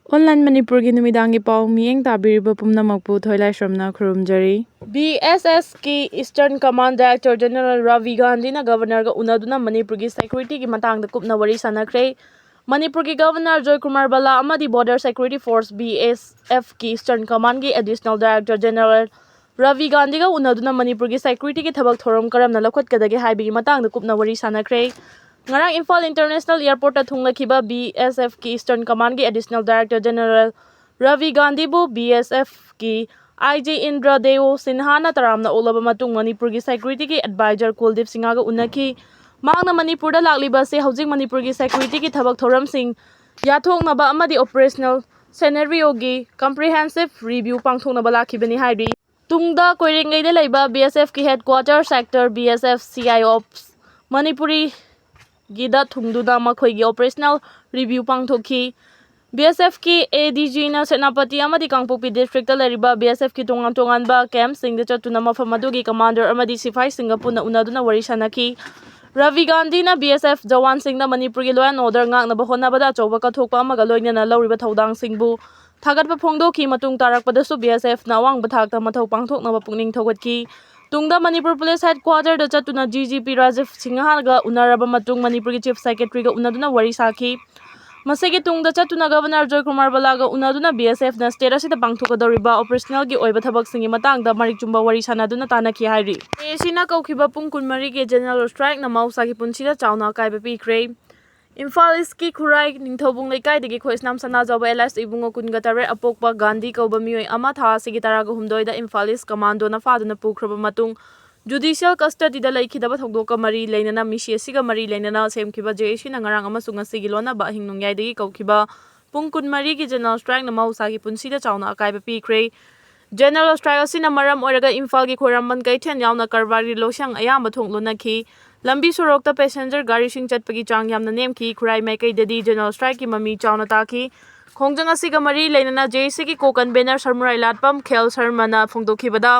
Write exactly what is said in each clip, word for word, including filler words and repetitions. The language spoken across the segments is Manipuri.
ꯑꯣꯟꯂꯥꯏꯟ ꯃꯅꯤꯄꯨꯔꯒꯤ ꯅꯨꯃꯤꯗꯥꯡꯒꯤ ꯄꯥꯎ ꯃꯤꯠꯌꯦꯡ ꯇꯥꯕꯤꯔꯤꯕ ꯄꯨꯝꯅꯃꯛꯄꯨ ꯊꯣꯏꯂꯥꯏꯁ꯭ꯔꯝꯅ ꯈꯨꯔꯨꯝꯖꯔꯤ꯫ ꯕꯤ ꯑꯦꯁ ꯑꯦꯐꯀꯤ eastern common director general rabi ꯒꯥꯟꯙꯤꯅ ꯒꯕꯔꯅꯔꯒ ꯎꯅꯗꯨꯅ ꯃꯅꯤꯄꯨꯔꯒꯤ ꯁꯦꯀ꯭ꯌꯨꯔꯤꯇꯤꯒꯤ ꯃꯇꯥꯡꯗ ꯀꯨꯞꯅ ꯋꯥꯔꯤ ꯁꯥꯟꯅꯈ꯭ꯔꯦ꯫ ꯃꯅꯤꯄꯨꯔꯒꯤ ꯒꯕꯔꯅꯔ ꯖꯣꯏꯀꯨꯃꯥꯔ ꯕꯂꯥ ꯑꯃꯗꯤ border security force, B S ꯑꯦꯐꯀꯤ ꯏꯁꯇꯔꯟ ꯀꯃꯥꯟꯒꯤ ꯑꯦꯗꯤꯁꯅꯦꯜ ꯗꯥꯏꯔꯦꯛꯇꯔ ꯖꯦꯅꯔꯦꯜ ꯔꯥꯕꯤ ꯒꯥꯟꯙꯤꯒ ꯎꯅꯗꯨꯅ ꯃꯅꯤꯄꯨꯔꯒꯤ ꯁꯦꯀ꯭ꯌꯨꯔꯤꯇꯤꯒꯤ ꯊꯕꯛ ꯊꯧꯔꯝ ꯀꯔꯝꯅ ꯂꯧꯈꯠꯀꯗꯒꯦ ꯍꯥꯏꯕꯒꯤ ꯃꯇꯥꯡꯗ ꯀꯨꯞꯅ ꯋꯥꯔꯤ ꯁꯥꯟꯅꯈ꯭ꯔꯦ꯫ ꯉꯔꯥꯡ ꯏꯝꯐꯥꯜ ꯏꯟꯇꯔꯅꯦꯁꯅꯦꯜ ꯑꯦꯌꯔꯄꯣꯔꯠꯇ ꯊꯨꯡꯂꯈꯤꯕ ꯕꯤ ꯑꯦꯁ ꯑꯦꯐꯀꯤ ꯏꯁꯇꯔꯟ ꯀꯃꯥꯟꯒꯤ ꯑꯦꯗꯤꯁꯅꯦꯜ ꯗꯥꯏꯔꯦꯛꯇꯔ ꯖꯦꯅꯔꯦꯜ ꯔꯥꯕꯤ ꯒꯥꯟꯙꯤꯕꯨ ꯕꯤ ꯑꯦꯁ ꯑꯦꯐꯀꯤ ꯑꯥꯏ ꯖꯤ ꯏꯟꯗ꯭ꯔ ꯗꯦꯑꯣ ꯁꯤꯟꯍꯥꯅ ꯇꯔꯥꯝꯅ ꯑꯣꯛꯂꯕ ꯃꯇꯨꯡ ꯃꯅꯤꯄꯨꯔꯒꯤ ꯁꯦꯀ꯭ꯌꯨꯔꯤꯇꯤꯒꯤ ꯑꯦꯗꯚꯥꯏꯖꯔ ꯀꯨꯜꯗꯤꯞ ꯁꯤꯡꯍꯒ ꯎꯅꯈꯤ꯫ ꯃꯍꯥꯛꯅ ꯃꯅꯤꯄꯨꯔꯗ ꯂꯥꯛꯂꯤꯕ ꯑꯁꯤ ꯍꯧꯖꯤꯛ ꯃꯅꯤꯄꯨꯔꯒꯤ ꯁꯦꯀ꯭ꯌꯨꯔꯤꯇꯤꯒꯤ ꯊꯕꯛ ꯊꯧꯔꯝꯁꯤꯡ ꯌꯥꯊꯣꯛꯅꯕ ꯑꯃꯗꯤ ꯑꯣꯄꯔꯦꯁꯅꯦꯜ ꯁꯦꯅꯦꯔꯤꯑꯣꯒꯤ ꯀꯝꯄ꯭ꯔꯤꯍꯦꯟꯁꯤꯞ ꯔꯤꯚ꯭ꯌꯨ ꯄꯥꯡꯊꯣꯛꯅꯕ ꯂꯥꯛꯈꯤꯕꯅꯤ ꯍꯥꯏꯔꯤ꯫ ꯇꯨꯡꯗ ꯀꯣꯏꯔꯦꯡꯒꯩꯗ ꯂꯩꯕ ꯕꯤ ꯑꯦꯁ ꯑꯦꯐꯀꯤ headquarter sector B S F C I ops ꯃꯅꯤꯄꯨꯔꯤꯒꯤꯗ ꯊꯨꯡꯗꯨꯅ ꯃꯈꯣꯏꯒꯤ ꯑꯣꯄꯔꯦꯁꯅꯦꯜ ꯔꯤꯚ꯭ꯌꯨ ꯄꯥꯡꯊꯣꯛꯈꯤ꯫ ꯕꯤ ꯑꯦꯁ ꯑꯦꯐꯀꯤ ꯑꯦ ꯗꯤ ꯖꯤꯅ ꯁꯦꯅꯥꯄꯇꯤ ꯑꯃꯗꯤ ꯀꯥꯡꯄꯣꯛꯄꯤ ꯗꯤꯁꯇ꯭ꯔꯤꯛꯇ ꯂꯩꯔꯤꯕ ꯕꯤ ꯑꯦꯁ ꯑꯦꯐꯀꯤ ꯇꯣꯉꯥꯟ ꯇꯣꯉꯥꯟꯕ ꯀꯦꯝꯞꯁꯤꯡꯗ ꯆꯠꯇꯨꯅ ꯃꯐꯝ ꯑꯗꯨꯒꯤ ꯀꯃꯥꯟꯗꯔ ꯑꯃꯗꯤ ꯁꯤꯐꯥꯏꯁꯤꯡꯒ ꯄꯨꯟꯅ ꯎꯅꯗꯨꯅ ꯋꯥꯔꯤ ꯁꯥꯟꯅꯈꯤ꯫ ꯔꯥꯕꯤ ꯒꯥꯟꯙꯤꯅ ꯕꯤ ꯑꯦꯁ ꯑꯦꯐ ꯖꯋꯥꯟꯁꯤꯡꯅ ꯃꯅꯤꯄꯨꯔꯒꯤ law and order ꯉꯥꯛꯅꯕ ꯍꯣꯠꯅꯕꯗ ꯑꯆꯧꯕ ꯀꯠꯊꯣꯛꯄ ꯑꯃꯒ ꯂꯣꯏꯅꯅ ꯂꯧꯔꯤꯕ ꯊꯧꯗꯥꯡꯁꯤꯡꯕꯨ ꯊꯥꯒꯠꯄ ꯐꯣꯡꯗꯣꯛꯈꯤ꯫ ꯃꯇꯨꯡ ꯇꯥꯔꯛꯄꯗꯁꯨ ꯕꯤ ꯑꯦꯁ ꯑꯦꯐꯅ ꯑꯋꯥꯡꯕ ꯊꯥꯛꯇ ꯃꯊꯧ ꯄꯥꯡꯊꯣꯛꯅꯕ ꯄꯨꯛꯅꯤꯡ ꯊꯧꯒꯠꯈꯤ꯫ ꯇꯨꯡꯗ ꯃꯅꯤꯄꯨꯔ ꯄꯨꯂꯤꯁ ꯍꯦꯗꯀ꯭ꯋꯥꯇꯔꯗ ꯆꯠꯇꯨꯅ ꯗꯤ ꯖꯤ ꯄꯤ ꯔꯥꯖꯤꯕ ꯁꯤꯡꯍꯒ ꯎꯅꯔꯕ ꯃꯇꯨꯡ ꯃꯅꯤꯄꯨꯔꯒꯤ ꯆꯤꯐ ꯁꯦꯀ꯭ꯔꯦꯇꯔꯤꯒ ꯎꯅꯗꯨꯅ ꯋꯥꯔꯤ ꯁꯥꯈꯤ꯫ ꯃꯁꯤꯒꯤ ꯇꯨꯡꯗ ꯆꯠꯇꯨꯅ ꯒꯕꯔꯅꯔ ꯖꯣꯏꯀꯨꯃꯥꯔ ꯕꯂꯥꯒ ꯎꯅꯗꯨꯅ ꯕꯤ ꯑꯦꯁ ꯑꯦꯐꯅ ꯁ꯭ꯇꯦꯠ ꯑꯁꯤꯗ ꯄꯥꯡꯊꯣꯛꯀꯗꯧꯔꯤꯕ ꯑꯣꯄꯔꯦꯁꯅꯦꯜꯒꯤ ꯑꯣꯏꯕ ꯊꯕꯛꯁꯤꯡꯒꯤ ꯃꯇꯥꯡꯗ ꯃꯔꯤꯛ ꯆꯨꯝꯕ ꯋꯥꯔꯤ ꯁꯥꯟꯅꯗꯨꯅ ꯇꯥꯟꯅꯈꯤ ꯍꯥꯏꯔꯤ꯫ ꯑꯦ ꯑꯦ ꯁꯤꯅ ꯀꯧꯈꯤꯕ ꯄꯨꯡ ꯀꯨꯟꯃꯔꯤꯒꯤ ꯖꯦꯅꯔꯦꯜ ꯁ꯭ꯇ꯭ꯔꯥꯏꯛꯅ ꯃꯍꯧꯁꯥꯒꯤ ꯄꯨꯟꯁꯤꯗ ꯆꯥꯎꯅ ꯑꯀꯥꯏꯕ ꯄꯤꯈ꯭ꯔꯦ꯫ ꯏꯝꯐꯥꯜ ꯏꯁꯀꯤ ꯈꯨꯔꯥꯏ ꯅꯤꯡꯊꯧꯕꯨꯡ ꯂꯩꯀꯥꯏꯗꯒꯤ ꯈꯣꯏꯁꯅꯥꯝ ꯁꯅꯥꯖꯥꯎꯕ ꯑꯦꯂꯥꯏꯁ ꯏꯕꯨꯡꯉꯣ ꯀꯨꯟꯒ ꯇꯔꯦꯠ, ꯑꯄꯣꯛꯄ ꯒꯥꯟꯙꯤ ꯀꯧꯕ ꯃꯤꯑꯣꯏ ꯑꯃ, ꯊꯥ ꯑꯁꯤꯒꯤ ꯇꯔꯥꯒ ꯍꯨꯝꯗꯣꯏꯗ ꯏꯝꯐꯥꯜ ꯏꯁ ꯀꯃꯥꯟꯗꯣꯅ ꯐꯥꯗꯨꯅ ꯄꯨꯈ꯭ꯔꯕ ꯃꯇꯨꯡ ꯖꯨꯗꯤꯁꯤꯌꯦꯜ ꯀꯁꯇꯗꯤꯗ ꯂꯩꯈꯤꯗꯕ ꯊꯧꯗꯣꯛꯀ ꯃꯔꯤ ꯂꯩꯅꯅ ꯃꯤꯁꯤ ꯑꯁꯤꯒ ꯃꯔꯤ ꯂꯩꯅꯅ ꯁꯦꯝꯈꯤꯕ ꯖꯦ ꯑꯦ ꯁꯤꯅ ꯉꯔꯥꯡ ꯑꯃꯁꯨꯡ ꯉꯁꯤꯒꯤ ꯂꯣꯟꯅꯕ ꯑꯍꯤꯡ ꯅꯣꯡꯌꯥꯏꯗꯒꯤ ꯀꯧꯈꯤꯕ ꯄꯨꯡ ꯀꯨꯟꯃꯔꯤꯒꯤ ꯖꯦꯅꯔꯦꯜ ꯁ꯭ꯇ꯭ꯔꯥꯏꯛꯅ ꯃꯍꯧꯁꯥꯒꯤ ꯄꯨꯟꯁꯤꯗ ꯆꯥꯎꯅ ꯑꯀꯥꯏꯕ ꯄꯤꯈ꯭ꯔꯦ꯫ ꯖꯦꯅꯔꯦꯜ ꯁ꯭ꯇ꯭ꯔꯥꯏꯛ ꯑꯁꯤꯅ ꯃꯔꯝ ꯑꯣꯏꯔꯒ ꯏꯝꯐꯥꯜꯒꯤ ꯈ꯭ꯋꯥꯏꯔꯝꯕꯟ ꯀꯩꯊꯦꯜ ꯌꯥꯎꯅ ꯀꯔꯕꯥꯔꯒꯤ ꯂꯣꯏꯁꯪ ꯑꯌꯥꯝꯕ ꯊꯣꯡ ꯂꯣꯟꯅꯈꯤ꯫ ꯂꯝꯕꯤ ꯁꯣꯔꯣꯛꯇ ꯄꯦꯁꯦꯟꯖꯔ ꯒꯥꯔꯤꯁꯤꯡ ꯆꯠꯄꯒꯤ ꯆꯥꯡ ꯌꯥꯝꯅ ꯅꯦꯝꯈꯤ꯫ ꯈꯨꯔꯥꯏ ꯃꯥꯏꯀꯩꯗꯗꯤ ꯖꯦꯅꯔꯦꯜ ꯁ꯭ꯇ꯭ꯔꯥꯏꯛꯀꯤ ꯃꯃꯤ ꯆꯥꯎꯅ ꯇꯥꯈꯤ꯫ ꯈꯣꯡꯖꯪ ꯑꯁꯤꯒ ꯃꯔꯤ ꯂꯩꯅꯅ ꯖꯦ ꯑꯦ ꯁꯤꯒꯤ ꯀꯣ ꯀꯟꯚꯦꯅꯔ ꯁꯔꯃꯨꯔꯥꯏ ꯂꯥꯠꯄꯝ ꯈꯦꯜ ꯁꯔꯃꯅ ꯐꯣꯡꯗꯣꯛꯈꯤꯕꯗ,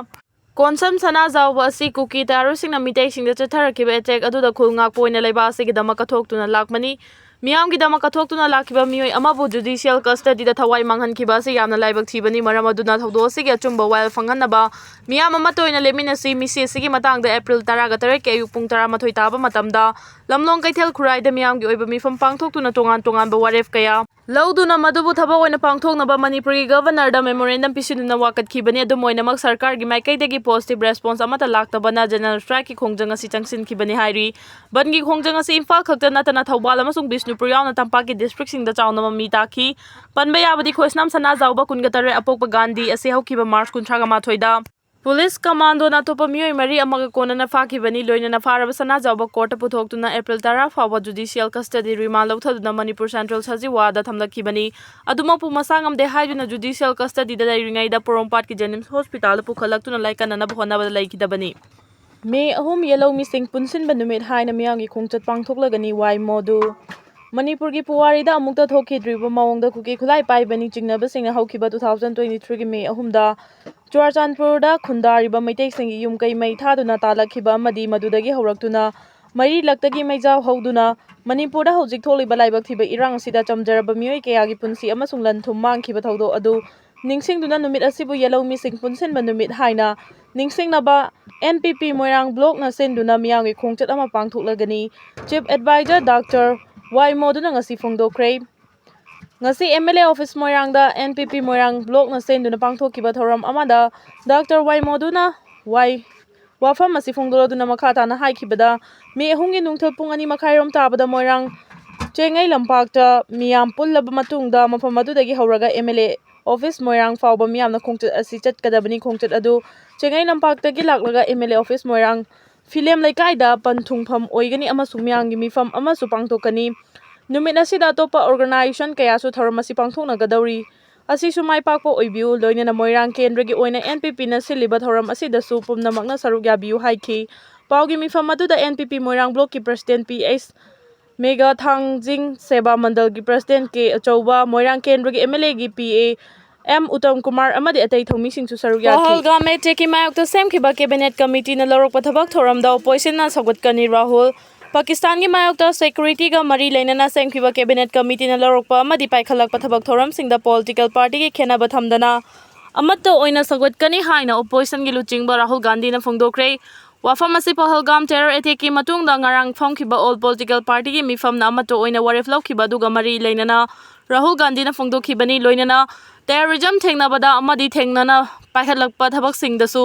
ꯀꯣꯟꯁꯝ ꯁꯅꯥꯖꯥꯎꯕ ꯑꯁꯤ ꯀꯨꯀꯤ ꯇꯦꯔꯣꯔꯤꯁꯁꯤꯡꯅ ꯃꯤꯇꯩꯁꯤꯡꯗ ꯆꯠꯊꯔꯛꯈꯤꯕ ꯑꯦꯇꯦꯛ ꯑꯗꯨꯗ ꯈꯨꯜ ꯉꯥꯛꯄ ꯑꯣꯏꯅ ꯂꯩꯕꯥꯛ ꯑꯁꯤꯒꯤꯗꯃꯛ ꯀꯠꯊꯣꯛꯇꯨꯅ ꯂꯥꯛꯄꯅꯤ꯫ ꯃꯤꯌꯥꯝꯒꯤꯗꯃꯛ ꯀꯠꯊꯣꯛꯇꯨꯅ ꯂꯥꯛꯈꯤꯕ ꯃꯤꯑꯣꯏ ꯑꯃꯕꯨ judicial custody ꯗ ꯊꯋꯥꯏ ꯃꯥꯡꯍꯟꯈꯤꯕ ꯑꯁꯤ ꯌꯥꯝꯅ ꯂꯥꯏꯕꯛ ꯊꯤꯕꯅꯤ꯫ ꯃꯔꯝ ꯑꯗꯨꯅ ꯊꯧꯗꯣꯛ ꯑꯁꯤꯒꯤ ꯑꯆꯨꯝꯕ ꯋꯥꯌꯦꯜ ꯐꯪꯍꯟꯅꯕ ꯃꯤꯌꯥꯝ ꯑꯃꯠꯇ ꯑꯣꯏꯅ ꯂꯦꯞꯃꯤꯟꯅꯁꯤ꯫ ꯃꯤꯁꯤ ꯑꯁꯤꯒꯤ ꯃꯇꯥꯡꯗ April ꯇꯔꯥꯒ ꯇꯔꯦꯠꯀꯤ ꯑꯌꯨꯛ ꯄꯨꯡ ꯇꯔꯥꯃꯥꯊꯣꯏ ꯇꯥꯕ ꯃꯇꯝꯗ ꯂꯝꯂꯣꯡ ꯀꯩꯊꯦꯜ ꯈꯨꯔꯥꯏꯗ ꯃꯤꯌꯥꯝꯒꯤ ꯑꯣꯏꯕ ꯃꯤꯐꯝ ꯄꯥꯡꯊꯣꯛꯇꯨꯅ ꯇꯣꯉꯥꯟ ꯇꯣꯉꯥꯟꯕ ꯋꯥꯔꯦꯞ ꯀꯌꯥ ꯂꯧꯗꯨꯅ ꯃꯗꯨꯕꯨ ꯊꯕꯛ ꯑꯣꯏꯅ ꯄꯥꯡꯊꯣꯛꯅꯕ ꯃꯅꯤꯄꯨꯔꯒꯤ Governor ꯗ memorandum ꯄꯤꯁꯤꯟꯗꯨꯅ ꯋꯥꯀꯠꯈꯤꯕꯅꯤ꯫ ꯑꯗꯨꯝ ꯑꯣꯏꯅꯃꯛ ꯁꯔꯀꯥꯔꯒꯤ ꯃꯥꯏꯀꯩꯗꯒꯤ positive response ꯑꯃꯠꯇ ꯂꯥꯛꯇꯕꯅ general strike ꯀꯤ ꯈꯣꯡꯖꯪ ꯑꯁꯤ ꯆꯪꯁꯤꯟꯈꯤꯕꯅꯤ ꯍꯥꯏꯔꯤ꯫ ꯕꯟꯒꯤ ꯈꯣꯡꯖꯪ ꯑꯁꯤ ꯏꯝꯐꯥꯜ ꯈꯛꯇ ꯅꯠꯇꯅ ꯊꯧꯕꯥꯜ ꯑꯃꯁꯨꯡ ꯕꯤꯁꯅꯨꯄꯨꯔ ꯌꯥꯎꯅ ꯇꯝꯄꯥꯛꯀꯤ district ꯁꯤꯡꯗ ꯆꯥꯎꯅ ꯃꯃꯤ ꯇꯥꯈꯤ꯫ ꯄꯟꯕ ꯌꯥꯕꯗꯤ ꯈꯣꯏꯁꯅꯥꯝ ꯁꯅꯥꯖꯥꯎꯕ ꯀꯨꯟꯒ ꯇꯔꯦꯠ ꯑꯄꯣꯛꯄ ꯒꯥꯟꯙꯤ ꯑꯁꯤ ꯍꯧꯈꯤꯕ March ꯀꯨꯟꯊ꯭ꯔꯥꯒ ꯃꯥꯊꯣꯏꯗ police commando ꯅ ꯑꯇꯣꯞꯄ ꯃꯤꯑꯣꯏ ꯃꯔꯤ ꯑꯃꯒ ꯀꯣꯟꯅꯅ ꯐꯥꯈꯤꯕꯅꯤ꯫ ꯂꯣꯏꯅꯅ ꯐꯥꯔꯕ ꯁꯅꯥꯖꯥꯎꯕ court ꯇ ꯄꯨꯊꯣꯛꯇꯨꯅ April ꯇꯔꯥ ꯐꯥꯎꯕ judicial custody remand ꯂꯧꯊꯗꯨꯅ Manipur Central ꯁꯖꯤꯋꯥꯗ ꯊꯝꯂꯛꯈꯤꯕꯅꯤ꯫ ꯑꯗꯨꯃꯛꯄꯨ ꯃꯁꯥ ꯉꯝꯗꯦ ꯍꯥꯏꯗꯨꯅ judicial custody ꯗ ꯂꯩꯔꯤꯉꯩꯗ ꯄꯣꯔꯣꯝꯄꯥꯠꯀꯤ JNIMS hospital ꯗ ꯄꯨꯈꯠꯂꯛꯇꯨꯅ ꯂꯥꯏꯀꯠꯅꯅꯕ ꯍꯣꯠꯅꯕꯗ ꯂꯩꯈꯤꯗꯕꯅꯤ꯫ May ꯑꯍꯨꯝ ꯌꯦꯜꯍꯧ ꯃꯤꯁꯤꯡ ꯄꯨꯟꯁꯤꯟꯕ ꯅꯨꯃꯤꯠ ꯍꯥꯏꯅ ꯃꯤꯌꯥꯝꯒꯤ ꯈꯣꯡꯆꯠ ꯄꯥꯡꯊꯣꯛꯂꯒꯅꯤ꯫ ꯋꯥꯏ ꯃꯣꯗꯨ꯫ ꯃꯅꯤꯄꯨꯔꯒꯤ ꯄꯨꯋꯥꯔꯤꯗ ꯑꯃꯨꯛꯇ ꯊꯣꯛꯈꯤꯗ꯭ꯔꯤꯕ ꯃꯑꯣꯡꯗ ꯀꯨꯀꯤ ꯈꯨꯠꯂꯥꯏ ꯄꯥꯏꯕ ꯅꯤꯡꯆꯤꯡꯅꯕꯁꯤꯡꯅ ꯍꯧꯈꯤꯕ two thousand twenty three ꯒꯤ May ꯑꯍꯨꯝꯗ ꯆꯨꯔꯥꯆꯥꯟꯄꯨꯔꯗ ꯈꯨꯟꯗꯥꯔꯤꯕ ꯃꯩꯇꯩꯁꯤꯡꯒꯤ ꯌꯨꯝ ꯀꯩ ꯃꯩ ꯊꯥꯗꯨꯅ ꯇꯥꯜꯂꯛꯈꯤꯕ ꯑꯃꯗꯤ ꯃꯗꯨꯗꯒꯤ ꯍꯧꯔꯛꯇꯨꯅ ꯃꯩꯔꯤ ꯂꯛꯇꯒꯤ ꯃꯩꯖꯥꯎ ꯍꯧꯗꯨꯅ ꯃꯅꯤꯄꯨꯔꯗ ꯍꯧꯖꯤꯛ ꯊꯣꯛꯂꯤꯕ ꯂꯥꯏꯕꯛ ꯊꯤꯕ ꯏꯔꯥꯡ ꯑꯁꯤꯗ ꯆꯝꯖꯔꯕ ꯃꯤꯑꯣꯏ ꯀꯌꯥꯒꯤ ꯄꯨꯟꯁꯤ ꯑꯃꯁꯨꯡ ꯂꯟ ꯊꯨꯝ ꯃꯥꯡꯈꯤꯕ ꯊꯧꯗꯣꯛ ꯑꯗꯨ ꯅꯤꯡꯁꯤꯡꯗꯨꯅ ꯅꯨꯃꯤꯠ ꯑꯁꯤꯕꯨ ꯌꯦꯜꯍꯧ ꯃꯤꯁꯤꯡ ꯄꯨꯟꯁꯤꯟꯕ ꯅꯨꯃꯤꯠ ꯍꯥꯏꯅ ꯅꯤꯡꯁꯤꯡꯅꯕ N P P ꯃꯣꯏꯔꯥꯡ block ꯅ ꯁꯤꯟꯗꯨꯅ ꯃꯤꯌꯥꯝꯒꯤ ꯈꯣꯡꯆꯠ ꯑꯃ ꯄꯥꯡꯊꯣꯛꯂꯒꯅꯤ꯫ Chief Advisor Doctor ꯋꯥꯏ ꯃꯣꯗꯨꯅ ꯉꯁꯤ ꯐꯣꯡꯗꯣꯛꯈ꯭ꯔꯦ꯫ ꯉꯁꯤ M L A office ꯃꯣꯏꯔꯥꯡꯗ N P P ꯃꯣꯏꯔꯥꯡ block ꯅ ꯁꯤꯟꯗꯨꯅ ꯄꯥꯡꯊꯣꯛꯈꯤꯕ ꯊꯧꯔꯝ ꯑꯃꯗ Doctor ꯋꯥꯏ ꯃꯣꯗꯨꯅ ꯋꯥꯏ-, ꯋꯥꯐꯝ ꯑꯁꯤ ꯐꯣꯡꯗꯣꯔꯗꯨꯅ ꯃꯈꯥ ꯇꯥꯅ ꯍꯥꯏꯈꯤꯕꯗ, May ꯑꯍꯨꯝꯒꯤ ꯅꯨꯡꯊꯤꯜ ꯄꯨꯡ ꯑꯅꯤ ꯃꯈꯥꯏꯔꯣꯝ ꯇꯥꯕꯗ ꯃꯣꯏꯔꯥꯡ ꯆꯦꯡꯉꯩ ꯂꯝꯄꯥꯛꯇ ꯃꯤꯌꯥꯝ ꯄꯨꯜꯂꯕ ꯃꯇꯨꯡꯗ ꯃꯐꯝ ꯑꯗꯨꯗꯒꯤ ꯍꯧꯔꯒ M L A office ꯃꯣꯏꯔꯥꯡ ꯐꯥꯎꯕ ꯃꯤꯌꯥꯝꯅ ꯈꯣꯡꯆꯠ ꯑꯁꯤ ꯆꯠꯀꯗꯕꯅꯤ꯫ ꯈꯣꯡꯆꯠ ꯑꯗꯨ ꯆꯦꯡꯉꯩ ꯂꯝꯄꯥꯛꯇꯒꯤ ꯂꯥꯛꯂꯒ M L A office Moirang film ꯂꯩꯀꯥꯏꯗ ꯄꯟꯊꯨꯡꯐꯝ ꯑꯣꯏꯒꯅꯤ ꯑꯃꯁꯨꯡ ꯃꯤꯌꯥꯝꯒꯤ ꯃꯤꯐꯝ ꯑꯃꯁꯨ ꯄꯥꯡꯊꯣꯛꯀꯅꯤ꯫ ꯅꯨꯃꯤꯠ ꯑꯁꯤꯗ ꯑꯇꯣꯞꯄ organization ꯀꯌꯥꯁꯨ ꯊꯧꯔꯝ ꯑꯁꯤ ꯄꯥꯡꯊꯣꯛꯅꯒꯗꯧꯔꯤ꯫ ꯑꯁꯤꯁꯨ ꯃꯥꯏ ꯄꯥꯛꯄ ꯑꯣꯏꯕꯤꯌꯨ꯫ ꯂꯣꯏꯅꯅ ꯃꯣꯏꯔꯥꯡ ꯀꯦꯟꯗ꯭ꯔꯒꯤ ꯑꯣꯏꯅ N P P ꯅ ꯁꯤꯜꯂꯤꯕ ꯊꯧꯔꯝ ꯑꯁꯤꯗꯁꯨ ꯄꯨꯝꯅꯃꯛꯅ ꯁꯔꯨꯛ ꯌꯥꯕꯤꯌꯨ ꯍꯥꯏꯈꯤ꯫ ꯄꯥꯎꯒꯤ ꯃꯤꯐꯝ ꯑꯗꯨꯗ N P P ꯃꯣꯏꯔꯥꯡ block ꯀꯤ President P H ꯃꯦꯒꯥ ꯊꯥꯡꯖꯤꯡ, ꯁꯦꯕꯥ ꯃꯟꯗꯜꯒꯤ President K ꯑꯆꯧꯕ, ꯃꯣꯏꯔꯥꯡ ꯀꯦꯟꯗ꯭ꯔꯒꯤ M L A ꯒꯤ P A M Uttam Kumar ꯑꯃꯗꯤ ꯑꯇꯩ ꯊꯧꯃꯤꯁꯤꯡꯁꯨ ꯁꯔꯨꯛ ꯌꯥꯈꯤ꯫ ꯄꯍꯜꯒꯥꯝ attack ꯀꯤ ꯃꯥꯌꯣꯛꯇ ꯁꯦꯝꯈꯤꯕ cabinet committee ꯅ ꯂꯧꯔꯛꯄ ꯊꯕꯛ ꯊꯧꯔꯝꯗ opposition ꯅ ꯁꯧꯒꯠꯀꯅꯤ꯫ ꯔꯥꯍꯨꯜ꯫ ꯄꯥꯀꯤꯁꯇꯥꯟꯒꯤ ꯃꯥꯌꯣꯛꯇ ꯁꯦꯀ꯭ꯌꯨꯔꯤꯇꯤꯒ ꯃꯔꯤ ꯂꯩꯅꯅ ꯁꯦꯝꯈꯤꯕ ꯀꯦꯕꯤꯅꯦꯠ ꯀꯃꯤꯇꯤꯅ ꯂꯧꯔꯛꯄ ꯑꯃꯗꯤ ꯄꯥꯏꯈꯠꯂꯛꯄ ꯊꯕꯛ ꯊꯧꯔꯝꯁꯤꯡꯗ ꯄꯣꯂꯤꯇꯤꯀꯦꯜ ꯄꯥꯔꯇꯤꯒꯤ ꯈꯦꯠꯅꯕ ꯊꯝꯗꯅ ꯑꯃꯠꯇ ꯑꯣꯏꯅ ꯁꯧꯒꯠꯀꯅꯤ ꯍꯥꯏꯅ ꯑꯣꯄꯣꯖꯤꯁꯟꯒꯤ ꯂꯨꯆꯤꯡꯕ ꯔꯥꯍꯨꯜ ꯒꯥꯟꯙꯤꯅ ꯐꯣꯡꯗꯣꯛꯈ꯭ꯔꯦ꯫ ꯋꯥꯐꯝ ꯑꯁꯤ ꯄꯍꯜꯒꯥꯝ ꯇꯦꯔꯔ ꯑꯦꯇꯦꯛꯀꯤ ꯃꯇꯨꯡꯗ ꯉꯔꯥꯡ ꯐꯝꯈꯤꯕ ꯑꯣꯜ ꯄꯣꯂꯤꯇꯤꯀꯦꯜ ꯄꯥꯔꯇꯤꯒꯤ ꯃꯤꯐꯝꯅ ꯑꯃꯠꯇ ꯑꯣꯏꯅ ꯋꯥꯔꯦꯞ ꯂꯧꯈꯤꯕ ꯑꯗꯨꯒ ꯃꯔꯤ ꯂꯩꯅꯅ ꯔꯥꯍꯨꯜ ꯒꯥꯟꯙꯤꯅ ꯐꯣꯡꯗꯣꯛꯈꯤꯕꯅꯤ꯫ ꯂꯣꯏꯅꯅ ꯇꯦꯔꯣꯔꯤꯖꯝ ꯊꯦꯡꯅꯕꯗ ꯑꯃꯗꯤ ꯊꯦꯡꯅꯅ ꯄꯥꯏꯈꯠꯂꯛꯄ ꯊꯕꯛꯁꯤꯡꯗꯁꯨ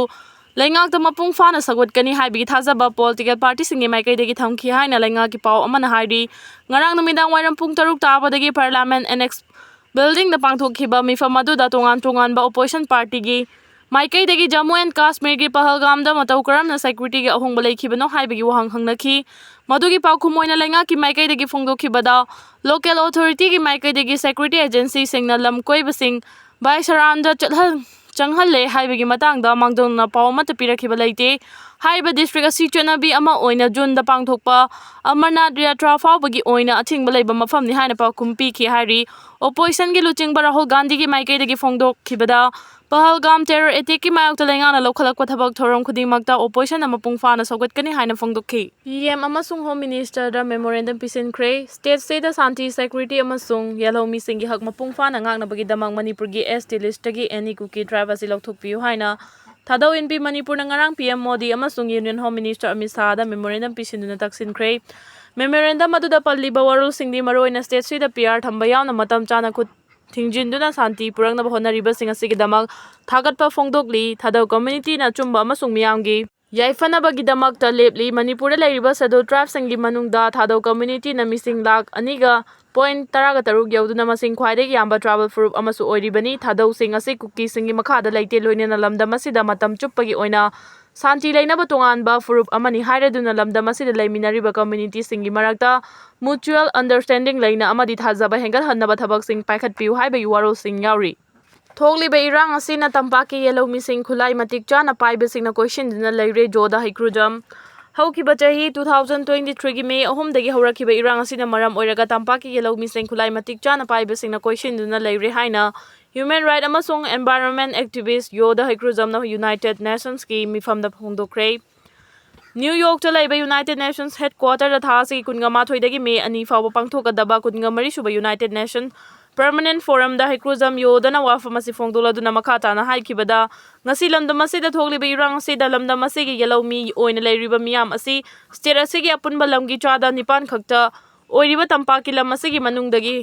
ꯂꯩꯉꯥꯛꯇ ꯃꯄꯨꯡ ꯐꯥꯅ ꯁꯧꯒꯠꯀꯅꯤ ꯍꯥꯏꯕꯒꯤ ꯊꯥꯖꯕ ꯄꯣꯂꯤꯇꯤꯀꯦꯜ ꯄꯥꯔꯇꯤꯁꯤꯡꯒꯤ ꯃꯥꯏꯀꯩꯗꯒꯤ ꯊꯝꯈꯤ ꯍꯥꯏꯅ ꯂꯩꯉꯥꯛꯀꯤ ꯄꯥꯎ ꯑꯃꯅ ꯍꯥꯏꯔꯤ꯫ ꯉꯔꯥꯡ ꯅꯨꯃꯤꯗꯥꯡ ꯋꯥꯏꯔꯝ ꯄꯨꯡ ꯇꯔꯨꯛ ꯇꯥꯕꯗꯒꯤ ꯄꯥꯔꯂꯤꯌꯥꯃꯦꯟ ꯑꯦꯅꯦꯛꯁ ꯕꯤꯜꯗꯤꯡꯗ ꯄꯥꯡꯊꯣꯛꯈꯤꯕ ꯃꯤꯐꯝ ꯑꯗꯨꯗ ꯇꯣꯉꯥꯟ ꯇꯣꯉꯥꯟꯕ ꯑꯣꯄꯣꯖꯤꯁꯟ ꯄꯥꯔꯇꯤꯒꯤ ꯃꯥꯏꯀꯩꯗꯒꯤ ꯖꯝꯃꯨ ꯑꯦꯟ ꯀꯥꯁꯃꯤꯔꯒꯤ ꯄꯍꯜꯒꯥꯝꯗ ꯃꯇꯧ ꯀꯔꯝꯅ ꯁꯦꯀ꯭ꯌꯨꯔꯤꯇꯤꯒꯤ ꯑꯍꯣꯡꯕ ꯂꯩꯈꯤꯕꯅꯣ ꯍꯥꯏꯕꯒꯤ ꯋꯥꯍꯪ ꯍꯪꯅꯈꯤ꯫ ꯃꯗꯨꯒꯤ ꯄꯥꯎꯈꯨꯝ ꯑꯣꯏꯅ ꯂꯩꯉꯥꯛꯀꯤ ꯃꯥꯏꯀꯩꯗꯒꯤ ꯐꯣꯡꯗꯣꯛꯈꯤꯕꯗ, ꯂꯣꯀꯦꯜ ꯑꯣꯊꯣꯔꯤꯇꯤꯒꯤ ꯃꯥꯏꯀꯩꯗꯒꯤ ꯁꯦꯀ꯭ꯌꯨꯔꯤꯇꯤ ꯑꯦꯖꯦꯟꯁꯤꯁꯤꯡꯅ ꯂꯝ ꯀꯣꯏꯕꯁꯤꯡ ꯚꯥꯏꯁꯔꯥꯟꯗ ꯆꯠꯍꯟ-, ꯆꯪꯍꯜꯂꯦ ꯍꯥꯏꯕꯒꯤ ꯃꯇꯥꯡꯗ ꯃꯥꯡꯖꯧꯅꯅ ꯄꯥꯎ ꯑꯃꯠꯇ ꯄꯤꯔꯛꯈꯤꯕ ꯂꯩꯇꯦ꯫ ꯍꯥꯏꯔꯤꯕ ꯗꯤꯁꯇ꯭ꯔꯤꯛ ꯑꯁꯤ ꯆꯠꯅꯕꯤ ꯑꯃ ꯑꯣꯏꯅ ꯖꯨꯟꯗ ꯄꯥꯡꯊꯣꯛꯄ ꯑꯃꯔꯅꯥꯊ ꯌꯥꯇ꯭ꯔꯥ ꯐꯥꯎꯕꯒꯤ ꯑꯣꯏꯅ ꯑꯊꯤꯡꯕ ꯂꯩꯕ ꯃꯐꯝꯅꯤ ꯍꯥꯏꯅ ꯄꯥꯎꯈꯨꯝ ꯄꯤꯈꯤ ꯍꯥꯏꯔꯤ꯫ ꯑꯣꯄꯣꯖꯤꯁꯟꯒꯤ ꯂꯨꯆꯤꯡꯕ ꯔꯥꯍꯨꯜ ꯒꯥꯟꯙꯤꯒꯤ ꯃꯥꯏꯀꯩꯗꯒꯤ ꯐꯣꯡꯗꯣꯛꯈꯤꯕꯗ, ꯄꯍꯜꯒꯥꯝ ꯇꯦꯔꯣꯔ ꯑꯦꯇꯦꯛꯀꯤ ꯃꯥꯌꯣꯛꯇ ꯂꯩꯉꯥꯛꯅ ꯂꯧꯈꯠꯂꯛꯄ ꯊꯕꯛ ꯊꯧꯔꯝ ꯈꯨꯗꯤꯡꯃꯛꯇ ꯑꯣꯄꯣꯖꯤꯁꯟꯅ ꯃꯄꯨꯡ ꯐꯥꯅ ꯁꯧꯒꯠꯀꯅꯤ ꯍꯥꯏꯅ ꯐꯣꯡꯗꯣꯛꯈꯤ꯫ ꯄꯤ ꯑꯦꯝ ꯑꯃꯁꯨꯡ ꯍꯣꯝ ꯃꯤꯅꯤꯁꯇꯔꯗ ꯃꯦꯃꯣꯔꯦꯟꯗꯝ ꯄꯤꯁꯤꯟꯈ꯭ꯔꯦ꯫ ꯁ꯭ꯇꯦꯠꯁꯤꯗ ꯁꯥꯟꯇꯤ, ꯁꯦꯀ꯭ꯌꯨꯔꯤꯇꯤ ꯑꯃꯁꯨꯡ ꯌꯦꯜꯍꯧꯃꯤꯁꯤꯡꯒꯤ ꯍꯛ ꯃꯄꯨꯡ ꯐꯥꯅ ꯉꯥꯛꯅꯕꯒꯤꯗꯃꯛ ꯃꯅꯤꯄꯨꯔꯒꯤ ꯑꯦꯁ ꯇꯤ ꯂꯤꯁ꯭ꯠꯇꯒꯤ ꯑꯦꯅꯤ ꯀꯨꯀꯤ ꯇ꯭ꯔꯥꯏꯕ ꯑꯁꯤ ꯂꯧꯊꯣꯛꯄꯤꯌꯨ ꯍꯥꯏꯅ ꯊꯥꯗꯧ ꯏꯟꯕꯤ ꯃꯅꯤꯄꯨꯔꯅ ꯉꯔꯥꯡ ꯄꯤ ꯑꯦꯝ ꯃꯣꯗꯤ ꯑꯃꯁꯨꯡ ꯌꯨꯅꯤꯌꯟ ꯍꯣꯝ ꯃꯤꯅꯤꯁꯇꯔ ꯑꯃꯤꯠ ꯁꯥꯍꯗ ꯃꯦꯃꯣꯔꯦꯟꯗꯝ ꯄꯤꯁꯤꯟꯗꯨꯅ ꯇꯛꯁꯤꯟꯈ꯭ꯔꯦ꯫ ꯃꯦꯃꯣꯔꯦꯟꯗꯝ ꯑꯗꯨꯗ ꯄꯜꯂꯤꯕ ꯋꯥꯔꯣꯜꯁꯤꯡꯗꯤ ꯃꯔꯨꯑꯣꯏꯅ ꯁ꯭ꯇꯦꯠꯁꯤꯗ ꯄꯤ ꯑꯥꯔ ꯊꯝꯕ ꯌꯥꯎꯅ ꯃꯇꯝ ꯆꯥꯅ ꯈꯨꯠ ꯊꯤꯡꯖꯤꯟꯗꯨꯅ ꯁꯥꯟꯇꯤ ꯄꯨꯔꯛꯅꯕ ꯍꯣꯠꯅꯔꯤꯕꯁꯤꯡ ꯑꯁꯤꯒꯤꯗꯃꯛ ꯊꯥꯒꯠꯄ ꯐꯣꯡꯗꯣꯛꯂꯤ꯫ ꯊꯥꯗꯧ ꯀꯝꯃ꯭ꯌꯨꯅꯤꯇꯤꯅ ꯑꯆꯨꯝꯕ ꯑꯃꯁꯨꯡ ꯃꯤꯌꯥꯝꯒꯤ ꯌꯥꯏꯐꯅꯕꯒꯤꯗꯃꯛꯇ ꯂꯦꯞꯂꯤ꯫ ꯃꯅꯤꯄꯨꯔꯗ ꯂꯩꯔꯤꯕ ꯁꯦꯗ꯭ꯌꯨꯜ ꯇ꯭ꯔꯥꯏꯕꯁꯤꯡꯒꯤ ꯃꯅꯨꯡꯗ ꯊꯥꯗꯧ ꯀꯝꯃ꯭ꯌꯨꯅꯤꯇꯤꯅ ꯃꯤꯁꯤꯡ ꯂꯥꯈ ꯑꯅꯤꯒ ꯄꯣꯏꯟꯠ ꯇꯔꯥꯒ ꯇꯔꯨꯛ ꯌꯧꯗꯨꯅ ꯃꯁꯤꯡ ꯈ꯭ꯋꯥꯏꯗꯒꯤ ꯌꯥꯝꯕ ꯇ꯭ꯔꯥꯏꯕꯦꯜ ꯐꯨꯔꯨꯞ ꯑꯃꯁꯨ ꯑꯣꯏꯔꯤꯕꯅꯤ꯫ ꯊꯥꯗꯧꯁꯤꯡ ꯑꯁꯤ ꯀꯨꯀꯤꯁꯤꯡꯒꯤ ꯃꯈꯥꯗ ꯂꯩꯇꯦ, ꯂꯣꯏꯅꯅ ꯂꯝꯗꯝ ꯑꯁꯤꯗ ꯃꯇꯝ ꯆꯨꯞꯄꯒꯤ ꯑꯣꯏꯅ ꯁꯥꯟꯇꯤ ꯂꯩꯅꯕ ꯇꯣꯉꯥꯟꯕ ꯐꯨꯔꯨꯞ ꯑꯃꯅꯤ ꯍꯥꯏꯔꯗꯨꯅ ꯂꯝꯗꯝ ꯑꯁꯤꯗ ꯂꯩꯃꯤꯟꯅꯔꯤꯕ ꯀꯝꯃ꯭ꯌꯨꯅꯤꯇꯤꯁꯤꯡꯒꯤ ꯃꯔꯛꯇ mutual understanding ꯂꯩꯅ ꯑꯃꯗꯤ ꯊꯥꯖꯕ ꯍꯦꯟꯒꯠꯍꯟꯅꯕ ꯊꯕꯛꯁꯤꯡ ꯄꯥꯏꯈꯠꯄꯤꯌꯨ ꯍꯥꯏꯕꯒꯤ ꯋꯥꯔꯣꯜꯁꯤꯡ ꯌꯥꯎꯔꯤ꯫ ꯊꯣꯛꯂꯤꯕ ꯏꯔꯥꯡ ꯑꯁꯤꯅ ꯇꯝꯄꯥꯛꯀꯤ ꯌꯦꯜꯍꯧꯃꯤꯁꯤꯡ ꯈꯨꯠꯂꯥꯏ ꯃꯇꯤꯛ ꯆꯥꯅ ꯄꯥꯏꯕꯁꯤꯡꯅ ꯀꯣꯏꯁꯤꯟꯗꯨꯅ ꯂꯩꯔꯦ꯫ ꯖꯣꯗ ꯍꯩꯀ꯭ꯔꯨꯖꯝ꯫ ꯍꯧꯈꯤꯕ ꯆꯍꯤ two thousand twenty three ꯒꯤ ꯃꯦ ꯑꯍꯨꯝꯗꯒꯤ ꯍꯧꯔꯛꯈꯤꯕ ꯏꯔꯥꯡ ꯑꯁꯤꯅ ꯃꯔꯝ ꯑꯣꯏꯔꯒ ꯇꯝꯄꯥꯛꯀꯤ ꯌꯦꯜꯍꯧꯃꯤꯁꯤꯡ ꯈꯨꯠꯂꯥꯏ ꯃꯇꯤꯛ ꯆꯥꯅ ꯄꯥꯏꯕꯁꯤꯡꯅ ꯀꯣꯏꯁꯤꯟꯗꯨꯅ ꯂꯩꯔꯦ ꯍꯥꯏꯅ human right ꯑꯃꯁꯨꯡ environment activist ꯌꯣꯗ ꯍꯩꯀ꯭ꯔꯨꯖꯝꯅ United Nationsꯀꯤ ꯃꯤꯐꯝꯗ ꯐꯣꯡꯗꯣꯛꯈ꯭ꯔꯦ꯫ ꯅ꯭ꯌꯨ ꯌꯣꯔꯛꯇ ꯂꯩꯕ United Nations headquarterꯗ ꯊꯥ ꯑꯁꯤꯒꯤ ꯀꯨꯟꯒ ꯃꯥꯊꯣꯏꯗꯒꯤ ꯃꯦ ꯑꯅꯤ ꯐꯥꯎꯕ ꯄꯥꯡꯊꯣꯛꯀꯗꯕ ꯀꯨꯟꯒ ꯃꯔꯤ ꯁꯨꯕ United Nation Permanent Forumꯗ ꯍꯩꯀ꯭ꯔꯨꯖꯝ ꯌꯣꯗꯅ ꯋꯥꯐꯝ ꯑꯁꯤ ꯐꯣꯡꯗꯣꯛꯂꯗꯨꯅ ꯃꯈꯥ ꯇꯥꯅ ꯍꯥꯏꯈꯤꯕꯗ, ꯉꯁꯤ ꯂꯝꯗꯝ ꯑꯁꯤꯗ ꯊꯣꯛꯂꯤꯕ ꯏꯔꯥꯡ ꯑꯁꯤꯗ ꯂꯝꯗꯝ ꯑꯁꯤꯒꯤ ꯌꯦꯜꯍꯧꯃꯤ ꯑꯣꯏꯅ ꯂꯩꯔꯤꯕ ꯃꯤꯌꯥꯝ ꯑꯁꯤ state ꯑꯁꯤꯒꯤ ꯑꯄꯨꯟꯕ ꯂꯝꯒꯤ ꯆꯥꯗ ꯅꯤꯄꯥꯟ ꯈꯛꯇ ꯑꯣꯏꯔꯤꯕ ꯇꯝꯄꯥꯛꯀꯤ ꯂꯝ ꯑꯁꯤꯒꯤ ꯃꯅꯨꯡꯗꯒꯤ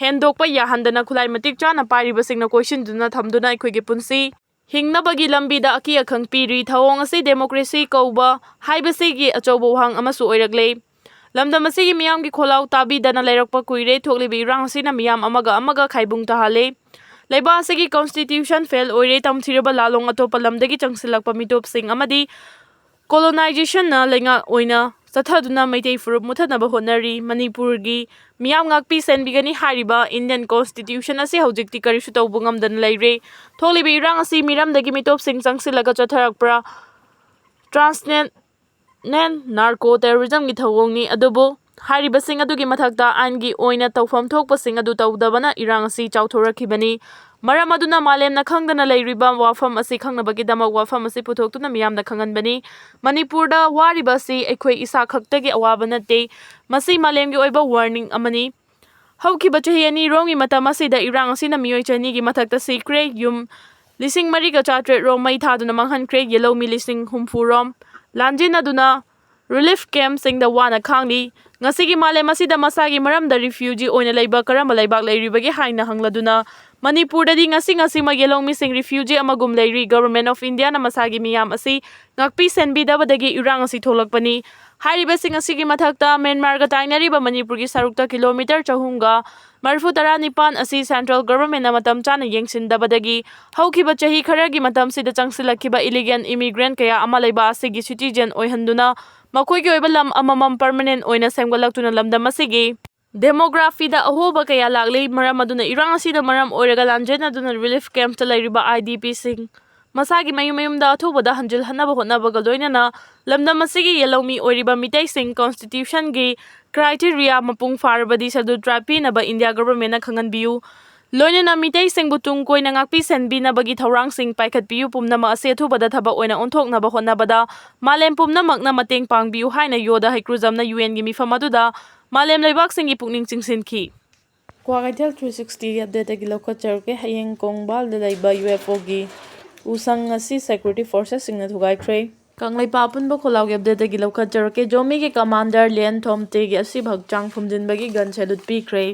ꯍꯦꯟꯗꯣꯛꯄ ꯌꯥꯍꯟꯗꯅ ꯈꯨꯠꯂꯥꯏ ꯃꯇꯤꯛ ꯆꯥꯅ ꯄꯥꯏꯔꯤꯕꯁꯤꯡꯅ ꯀꯣꯏꯁꯤꯟꯗꯨꯅ ꯊꯝꯗꯨꯅ ꯑꯩꯈꯣꯏꯒꯤ ꯄꯨꯟꯁꯤ ꯍꯤꯡꯅꯕꯒꯤ ꯂꯝꯕꯤꯗ ꯑꯀꯤ ꯑꯈꯪ ꯄꯤꯔꯤ꯫ ꯊꯧꯑꯣꯡ ꯑꯁꯤ democracy ꯀꯧꯕ ꯍꯥꯏꯕꯁꯤꯒꯤ ꯑꯆꯧꯕ ꯋꯥꯍꯪ ꯑꯃꯁꯨ ꯑꯣꯏꯔꯛꯂꯦ꯫ ꯂꯝꯗꯝ ꯑꯁꯤꯒꯤ ꯃꯤꯌꯥꯝꯒꯤ ꯈꯣꯜꯂꯥꯎ ꯇꯥꯕꯤꯗꯅ ꯂꯩꯔꯛꯄ ꯀꯨꯏꯔꯦ꯫ ꯊꯣꯛꯂꯤꯕ ꯏꯔꯥꯡ ꯑꯁꯤꯅ ꯃꯤꯌꯥꯝ ꯑꯃꯒ ꯑꯃꯒ ꯈꯥꯏꯕꯨꯡ ꯇꯥꯍꯜꯂꯦ꯫ ꯂꯩꯕꯥꯛ ꯑꯁꯤꯒꯤ constitution fail ꯑꯣꯏꯔꯦ꯫ ꯇꯝꯊꯤꯔꯕ ꯂꯥꯂꯣꯡ ꯑꯇꯣꯞꯄ ꯂꯝꯗꯒꯤ ꯆꯪꯁꯤꯜꯂꯛꯄ ꯃꯤꯇꯣꯞꯁꯤꯡ ꯑꯃꯗꯤ colonizationꯅ ꯂꯩꯉꯥꯛ ꯑꯣꯏꯅ ꯆꯠꯊꯗꯨꯅ ꯃꯩꯇꯩ ꯐꯨꯔꯨꯞ ꯃꯨꯊꯠꯅꯕ ꯍꯣꯠꯅꯔꯤ꯫ ꯃꯅꯤꯄꯨꯔꯒꯤ ꯃꯤꯌꯥꯝ ꯉꯥꯛꯄꯤ ꯁꯦꯟꯕꯤꯒꯅꯤ ꯍꯥꯏꯔꯤꯕ Indian constitution ꯑꯁꯤ ꯍꯧꯖꯤꯛꯇꯤ ꯀꯔꯤꯁꯨ ꯇꯧꯕ ꯉꯝꯗꯅ ꯂꯩꯔꯦ꯫ ꯊꯣꯛꯂꯤꯕ ꯏꯔꯥꯡ ꯑꯁꯤ ꯃꯤꯔꯝꯗꯒꯤ ꯃꯤꯇꯣꯞꯁꯤꯡ ꯆꯪꯁꯤꯜꯂꯒ ꯆꯠꯊꯔꯛꯄ꯭ꯔꯥ, transnational narco terrorismꯒꯤ ꯊꯧꯑꯣꯡꯅꯤ꯫ ꯑꯗꯨꯕꯨ ꯍꯥꯏꯔꯤꯕꯁꯤꯡ ꯑꯗꯨꯒꯤ ꯃꯊꯛꯇ ꯑꯥꯏꯟꯒꯤ ꯑꯣꯏꯅ ꯇꯧꯐꯝ ꯊꯣꯛꯄꯁꯤꯡ ꯑꯗꯨ ꯇꯧꯗꯕꯅ ꯏꯔꯥꯡ ꯑꯁꯤ ꯆꯥꯎꯊꯣꯔꯛꯈꯤꯕꯅꯤ꯫ ꯃꯔꯝ ꯑꯗꯨꯅ ꯃꯥꯂꯦꯝꯅ ꯈꯪꯗꯅ ꯂꯩꯔꯤꯕ ꯋꯥꯐꯝ ꯑꯁꯤ ꯈꯪꯅꯕꯒꯤꯗꯃꯛ ꯋꯥꯐꯝ ꯑꯁꯤ ꯄꯨꯊꯣꯛꯇꯨꯅ ꯃꯤꯌꯥꯝꯗ ꯈꯪꯍꯟꯕꯅꯤ꯫ ꯃꯅꯤꯄꯨꯔꯗ ꯋꯥꯔꯤꯕ ꯑꯁꯤ ꯑꯩꯈꯣꯏ ꯏꯁꯥ ꯈꯛꯇꯒꯤ ꯑꯋꯥꯕ ꯅꯠꯇꯦ꯫ ꯃꯁꯤ ꯃꯥꯂꯦꯝꯒꯤ ꯑꯣꯏꯕ warning ꯑꯃꯅꯤ꯫ ꯍꯧꯈꯤꯕ ꯆꯍꯤ ꯑꯅꯤꯔꯣꯝꯒꯤ ꯃꯇꯝ ꯑꯁꯤꯗ ꯏꯔꯥꯡ ꯑꯁꯤꯅ ꯃꯤꯑꯣꯏ ꯆꯅꯤꯒꯤ ꯃꯊꯛꯇ ꯁꯤꯈ꯭ꯔꯦ꯫ ꯌꯨꯝ ꯂꯤꯁꯤꯡ ꯃꯔꯤꯒ ꯆꯥꯇ꯭ꯔꯦꯠ ꯔꯣꯝ ꯃꯩ ꯊꯥꯗꯨꯅ ꯃꯥꯡꯍꯟꯈ꯭ꯔꯦ꯫ ꯌꯦꯜꯍꯧꯃꯤ ꯂꯤꯁꯤꯡ ꯍꯨꯝꯐꯨ ꯔꯣꯝ ꯂꯥꯟꯖꯦꯟꯅꯗꯨꯅ relief campꯁꯤꯡꯗ ꯋꯥꯅ ꯈꯥꯡꯂꯤ꯫ ꯉꯁꯤꯒꯤ ꯃꯥꯂꯦꯝ ꯑꯁꯤꯗ ꯃꯁꯥꯒꯤ ꯃꯔꯝꯗ refugee ꯑꯣꯏꯅ ꯂꯩꯕ ꯀꯔꯝꯕ ꯂꯩꯕꯥꯛ ꯂꯩꯔꯤꯕꯒꯦ ꯍꯥꯏꯅ ꯍꯪꯂꯗꯨꯅ, ꯃꯅꯤꯄꯨꯔꯗꯗꯤ ꯉꯁꯤ ꯉꯁꯤꯃꯛ ꯌꯦꯜꯍꯧꯃꯤꯁꯤꯡ refugee ꯑꯃꯒꯨꯝ ꯂꯩꯔꯤ꯫ Government of Indiaꯅ ꯃꯁꯥꯒꯤ ꯃꯤꯌꯥꯝ ꯑꯁꯤ ꯉꯥꯛꯄꯤ ꯁꯦꯟꯕꯤꯗꯕꯗꯒꯤ ꯏꯔꯥꯡ ꯑꯁꯤ ꯊꯣꯛꯂꯛꯄꯅꯤ꯫ ꯍꯥꯏꯔꯤꯕꯁꯤꯡ ꯑꯁꯤꯒꯤ ꯃꯊꯛꯇ ꯃ꯭ꯌꯥꯟꯃꯥꯔꯒ ꯇꯥꯏꯅꯔꯤꯕ ꯃꯅꯤꯄꯨꯔꯒꯤ ꯁꯔꯨꯛꯇ ꯀꯤꯂꯣꯃꯤꯇꯔ ꯆꯍꯨꯝꯒ ꯃꯔꯤꯐꯨ ꯇꯔꯥ ꯅꯤꯄꯥꯟ ꯑꯁꯤ central governmentꯅ ꯃꯇꯝ ꯆꯥꯅ ꯌꯦꯡꯁꯤꯟꯗꯕꯗꯒꯤ ꯍꯧꯈꯤꯕ ꯆꯍꯤ ꯈꯔꯒꯤ ꯃꯇꯝꯁꯤꯗ ꯆꯪꯁꯤꯜꯂꯛꯈꯤꯕ illegal immigrant ꯀꯌꯥ ꯑꯃ ꯂꯩꯕꯥꯛ ꯑꯁꯤꯒꯤ citizen ꯑꯣꯏꯍꯟꯗꯨꯅ ꯃꯈꯣꯏꯒꯤ ꯑꯣꯏꯕ ꯂꯝ ꯑꯃꯃꯝ permanent ꯑꯣꯏꯅ ꯁꯦꯝꯒꯠꯂꯛꯇꯨꯅ ꯂꯝꯗꯝ ꯑꯁꯤꯒꯤ demographyꯗ ꯑꯍꯣꯕ ꯀꯌꯥ ꯂꯥꯛꯂꯤ꯫ ꯃꯔꯝ ꯑꯗꯨꯅ ꯏꯔꯥꯡ ꯑꯁꯤꯅ ꯃꯔꯝ ꯑꯣꯏꯔꯒ ꯂꯥꯟꯖꯦꯟꯅꯗꯨꯅ relief campꯇ ꯂꯩꯔꯤꯕ IDPꯁꯤꯡ ꯃꯁꯥꯒꯤ ꯃꯌꯨꯝ ꯃꯌꯨꯝꯗ ꯑꯊꯨꯕꯗ ꯍꯟꯖꯤꯜꯍꯟꯅꯕ ꯍꯣꯠꯅꯕꯒ ꯂꯣꯏꯅꯅ ꯂꯝꯗꯝ ꯑꯁꯤꯒꯤ ꯌꯦꯜꯍꯧꯃꯤ ꯑꯣꯏꯔꯤꯕ ꯃꯤꯇꯩꯁꯤꯡ constitutionꯒꯤ criteria ꯃꯄꯨꯡ ꯐꯥꯔꯕꯗꯤ schedule tribe ꯄꯤꯅꯕ India governmentꯅ ꯈꯪꯍꯟꯕꯤꯌꯨ꯫ ꯂꯣꯏꯅꯅ ꯃꯤꯇꯩꯁꯤꯡꯕꯨ ꯇꯨꯡ ꯀꯣꯏꯅ ꯉꯥꯛꯄꯤ ꯁꯦꯟꯕꯤꯅꯕꯒꯤ ꯊꯧꯔꯥꯡꯁꯤꯡ ꯄꯥꯏꯈꯠꯄꯤꯌꯨ, ꯄꯨꯝꯅꯃꯛ ꯑꯁꯤ ꯑꯊꯨꯕꯗ ꯊꯕꯛ ꯑꯣꯏꯅ ꯑꯣꯟꯊꯣꯛꯅꯕ ꯍꯣꯠꯅꯕꯗ ꯃꯥꯂꯦꯝ ꯄꯨꯝꯅꯃꯛꯅ ꯃꯇꯦꯡ ꯄꯥꯡꯕꯤꯌꯨ ꯍꯥꯏꯅ ꯌꯣꯗ ꯍꯩꯀ꯭ꯔꯨꯖꯝꯅ ꯌꯨ ꯑꯦꯟꯒꯤ ꯃꯤꯐꯝ ꯑꯗꯨꯗ ꯃꯥꯂꯦꯝ ꯂꯩꯕꯥꯛꯁꯤꯡꯒꯤ ꯄꯨꯛꯅꯤꯡ ꯆꯤꯡꯁꯤꯟꯈꯤ꯫ ꯀ꯭ꯋꯥꯀꯩꯊꯦꯜ ꯊ꯭ꯔꯤ ꯁꯤꯛꯁꯇꯤꯒꯤ ꯑꯞꯗꯦꯠꯇꯒꯤ ꯂꯧꯈꯠꯆꯔꯛꯀꯦ꯫ ꯍꯌꯦꯡ ꯀꯣꯡꯕꯥꯜꯗ ꯂꯩꯕ ꯌꯨ ꯑꯦꯐ ꯑꯣꯒꯤ ꯎꯁꯪ ꯑꯁꯤ ꯁꯦꯀ꯭ꯌꯨꯔꯤꯇꯤ ꯐꯣꯔꯁꯦꯁꯁꯤꯡꯅ ꯊꯨꯒꯥꯏꯈ꯭ꯔꯦ꯫ ꯀꯪꯂꯩꯄꯥꯛ ꯑꯄꯨꯟꯕ ꯈꯣꯜꯂꯥꯎꯒꯤ ꯑꯞꯗꯦꯠꯇꯒꯤ ꯂꯧꯈꯠꯆꯔꯛꯀꯦ꯫ ꯖꯣꯃꯤꯒꯤ ꯀꯃꯥꯟꯗꯔ ꯂꯤꯌꯟ ꯊꯣꯝꯇꯦꯒꯤ ꯑꯁꯤꯕ ꯍꯛꯆꯥꯡ ꯐꯨꯝꯖꯤꯟꯕꯒꯤ ꯒꯟ ꯁꯦꯂꯨꯠ ꯄꯤꯈ꯭ꯔꯦ꯫